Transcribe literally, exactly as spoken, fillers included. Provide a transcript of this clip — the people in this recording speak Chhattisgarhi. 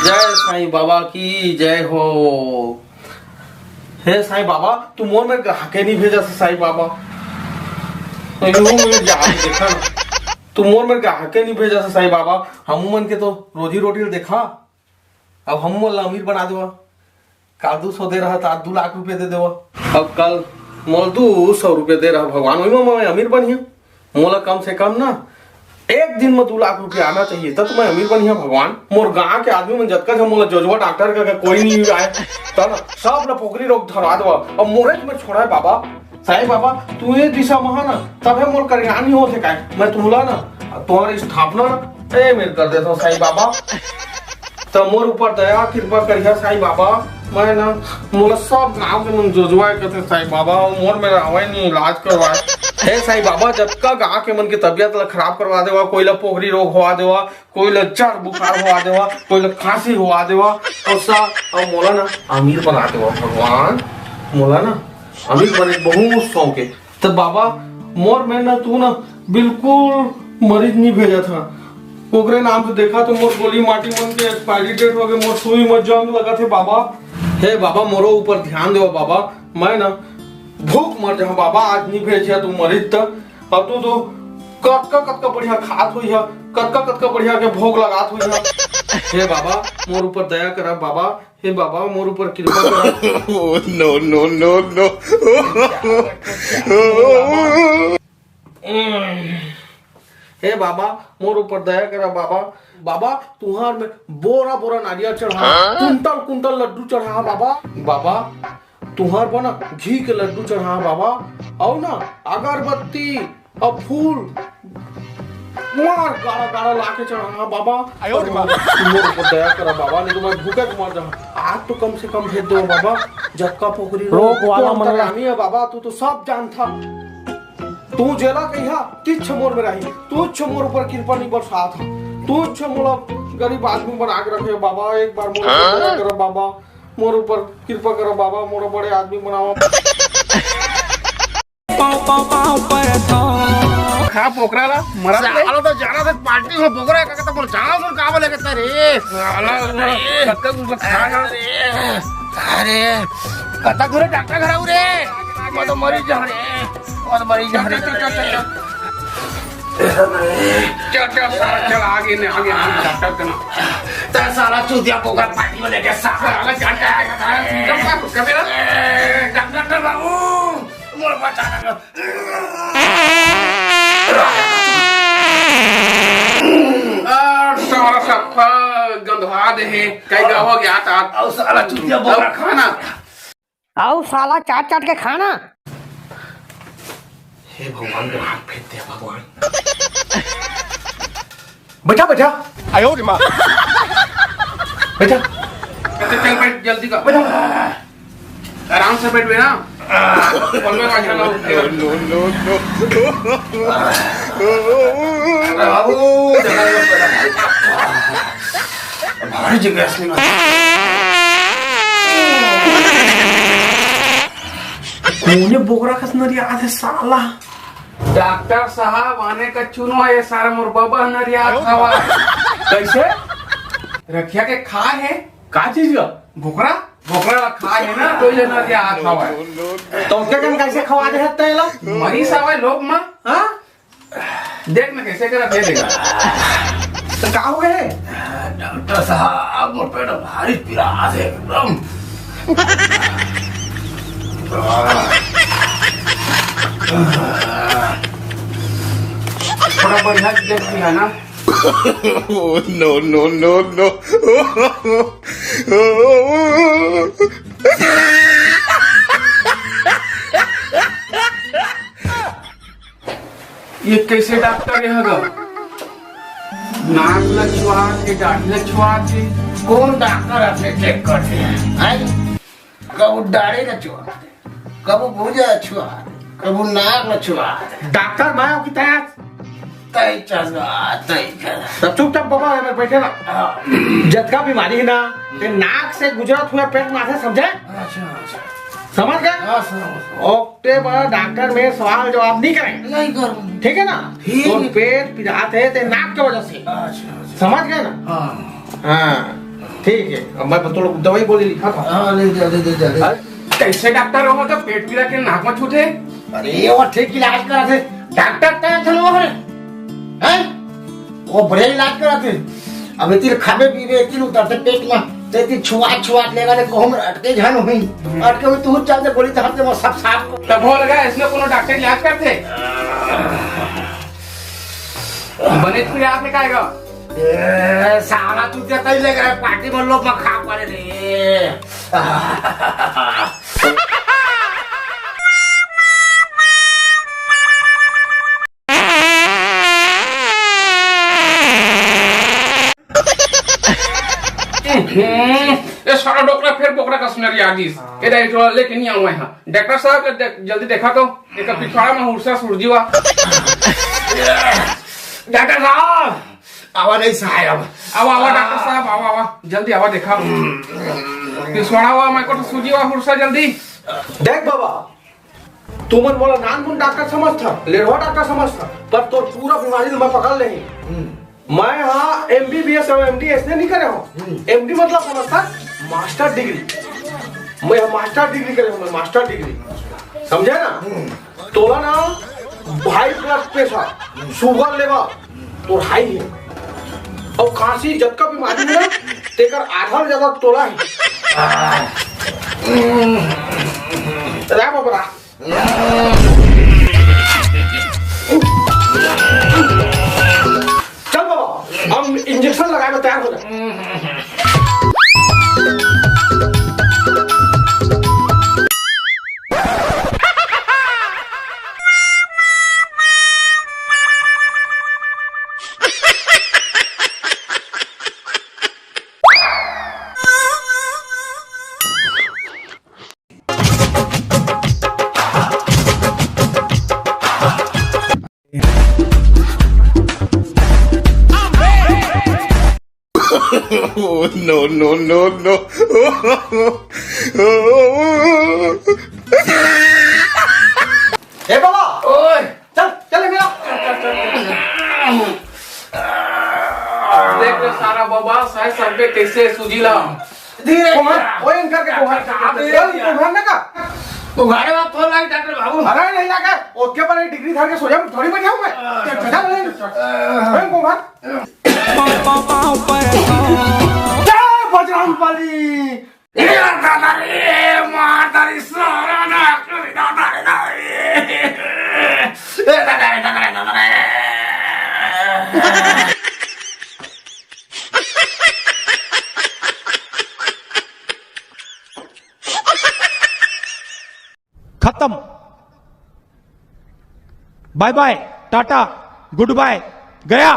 जय साईं बाबा की जय हो। हे साईं बाबा, तू मोर मेर ग्राहके नहीं भेजा से साईं बाबा। यूं मेर जान देखा ना, तू मोर मेर ग्राहके नहीं भेजा से साईं बाबा। हमू मन के तो रोजी रोटी ल देखा, अब हमू मन ला अमीर बना देवा। काल दू सौ दे रहा था, आज दू लाख रुपया दे देवा। अब कल मोला दू सौ रुपया दे रहा भगवान, वही में मैं अमीर बनिया। मोला कम से कम ना एक दिन में दू लाख रुपया आना चाहिए, तब तो मैं अमीर बनिया भगवान। मोर गांव के आदमी मन जतका झन मोला जोजवा डॉक्टर का, का कोई नहीं आए, तब ना सब ला पोकरी रोग धरवा देवा। अब मोरे में छोड़ा है बाबा, साईं बाबा, तू ये दिशा में है ना, तबे मोर कल्याण नहीं होथे काय। मैं तुमला ना, तुम्हारी स्थापना ना, ए, मेर कर देता हूँ साईं बाबा। तो मोर ऊपर दया कृपा करिया साईं बाबा। मैं ना, मोला सब गांव के मन जोजवाए कहते साईं बाबा, मोर मेर आवे नहीं इलाज करवाए। हे साईं बाबा, जतका गांव के मन के तबियत ला खराब करवा देवा, कोई ला पोखरी रोग होवा देवा, कोई ला जर बुखार होवा देवा, कोई ला खांसी होवा देवा, और सा, और मोला ना अमीर बना देवा भगवान, मोला ना अमीर बने बहुत शौक है। तो बाबा, मोर मेर ना तू ना बिल्कुल मरीज नहीं भेजा था। ओकरे नाम से देखा तो मोर गोली माटी मन के एक्सपायरी डेट हो गए, मोर सुई में जंग लगा थे बाबा। हे बाबा, मोरो ऊपर ध्यान देवा बाबा, मैं ना भूख मर जाऊं बाबा, आज नहीं भेजिया तू मरीज तक। अब तू तो कतका कतका बढ़िया खात हुई है, कतका कतका बढ़िया के भोग लगात हुई है। हे बाबा, मोर ऊपर दया करा बाबा, हे बाबा, मोर ऊपर कृपा करा। Oh, no, no, no, no। हे बाबा, मोर ऊपर दया करा बाबा। बाबा, तुहार में बोरा बोरा नारियल चढ़ा, हाँ? कुंटल कुंटल लड्डू चढ़ा बाबा। बाबा, तुहार बना घी के लड्डू चढ़ा बाबा, और ना अगरबत्ती और फूल मार गाड़ा गाड़ा ला के चढ़ा बाबा। आयो रे बाबा। मोर ऊपर दया करा बाबा, नहीं तो मैं भूखे के मर जाऊं। आज तो कम से कम भेज दो बाबा, जक्का पोखरी रोग वाला तो मन ला। अंतर्यामी है बाबा, तू तो सब जानता। तू जेला कहिया, तिच्छ मोर में रही, तुच्छ मोर ऊपर कृपा नहीं बरसात है, तुच्छ मोला गरीब आदमी बना के रखे बाबा। एक बार मोर ऊपर दया करो बाबा, मोर ऊपर कृपा करो बाबा, मोर बड़े आदमी बनावा। पाँव, पाँव, पाँव परत हँव। खा पोकरा ला, मरत ले। साला तो जाना से पार्टी में पोकरा का तो बोल, जाना सुन का बोले कहता रे। साला, कत्ता कुछ खा ना। अरे, कत्ता घुरे डॉक्टर घर आऊ रे। मैं तो मरी जा रे। मैं तो मरी जा रे। चल, चल, चल, चल, चल। चल, चल, साला, चल, आगे ने, आगे, आगे, डॉक्टर के ना। तो साला चूतिया पोकरा पार्टी में लेके साला, साला, चल, चल, चल, चल, चल, कबीरा। डॉक्टर बाबू, मोर बचाना। आ, साला सफा गंधा दे हे। कई का हो गया था? अउ साला चूतिया बोला खाना। अउ साला चाट चाट के खाना। हे भगवान, ग्राहक भेज दे भगवान। बैठा, बैठा। आयो रे माँ। बैठा। अच्छा, चल बैठ, जल्दी कर। बैठा। आराम से बैठ बे ना। बोल बे, बाजू में। No, no, no। बाबू, भारी जगह से। कोने बोकरा कस नरियाथे साला? डॉक्टर साहब, आने का चुनो, ये सारा मोर बबा नरियात हवा। कैसे? रखिया के खा है? का चीज का? बोकरा? बोकरा ला खा है ना, तो ये नरियात हवा। तो उसके कन कैसे खवा दे सकते हैं लोग? मरीज आवे लोग माँ, हाँ? देख ना कैसे करा दे देगा। तो का हो गए? डॉक्टर साहब, मोर पेट भारी पिरात है एकदम। थोड़ा बढ़िया से देख लिया ना। Oh, no, no, no, no। ये कैसे डॉक्टर यहाँ का? नाक ला छुआ के, दाढ़ी ला छुआ के। कौन डॉक्टर अपने चेक करते हैं? हैं? कबू दाढ़ी ला छुआ दे, कबू भुजा छुआ दे, कबू नाक ला छुआ दे। डॉक्टर मैं हूँ कि तैं? तई चंगा, तई चंगा। तब चुपचाप बाबा, यहाँ बैठे ना। हाँ। जतका बीमारी है ना, ते नाक से गुजरत हुआ पेट में आथे, समझे? अच्छा, अच्छा। समझ गए? हाँ, समझ गए। ओके, बड़ा डॉक्टर में सवाल जवाब नहीं करें। नहीं करूँ। ठीक है ना? ठीक तो है। पेट पिरात है, ते नाक की वजह से। अच्छा, अच्छा। समझ गए ना? हाँ। हाँ। ठीक है, अब मैं तो दवाई गोली लिखा था। हाँ, ले दे, दे, दे, दे, दे। अरे, कैसे डॉक्टर हो तो पेट पीरा के नाक में छूटे? अरे, वो ठीक इलाज करा थे। डॉक्टर तय थे वो है, हैं? वो बढ़िया इलाज करा थे। अब इतनी खाबे पीबे, इतनी उतरते पेट में, तो इतनी छुआत, छुआत लेगा, तो कहूँ अटके झन हुई। अटके हुई, तू चल दे, गोली तो हम दे, वो सब साफ कर। तब हो लगा, इसमें कोनो डॉक्टर इलाज करते? बने तू याद निकालेगा। ए, साला तू तो कहीं ले गए, पार्टी में लोग में खा पड़े रे। हम्म, ये सारा डोकरा फिर बोकरा का सुनर यार जी। ये डाइट वाला लेके नहीं आऊँ मैं यहाँ। डॉक्टर साहब, जल्दी दे-, जल्दी देखा तो। एक पिछवाड़ा में हुरसा सूरजी हुआ। डॉक्टर साहब, आवा नहीं सहाय अब। आवा, आवा, डॉक्टर साहब, आवा, आवा, जल्दी आवा, देखा। पिछवाड़ा हुआ, मैं को तो सूजी हुआ, हुरसा जल्दी। देख बाबा, तुमन मोला नानमुन डॉक्टर समझथा, लेढ़वा डॉक्टर समझथा, पर तोर पूरा बीमारी ल मैं पकड़ लेही। मैं हा एमबीबीएस और एमडी ऐसने नहीं करे हो। एमडी मतलब समझथा, मास्टर डिग्री। मैं हा मास्टर डिग्री करे हो, मैं मास्टर डिग्री। समझे ना? तोला ना high blood pressure, sugar level तोर हाई है, और खांसी जतका बीमारी है ना, तेकर आधा ले ज्यादा तोला है। रा बाबा रा। चल बाबा, हम इंजेक्शन लगाए में तैयार हो जाए। Oh, no, no, no, no। ए बाबा, ओए, चल, चल, मेरा। देख रे सारा बाबा, साहे सर पे कैसे सूजी ला। धीरे कुमार, से। ओए, इनकर के कुमार। अबे चल, यार। कुमार ना का? तुम्हारे बाप फोन लाई डॉक्टर बाबू। अरे, नहीं लगा, ओके पर एक डिग्री धर के सो जा, थोड़ी बैठा हूँ मैं। चल, चल, चल, चल। ओए, कुमार। जय बजरंग बली। ए दादा रे, मार दारी सारा ना, दादा रे, दादा रे। ए दादा रे, दादा रे, दादा रे। खत्म। बाय बाय, टाटा, गुड बाय, गया।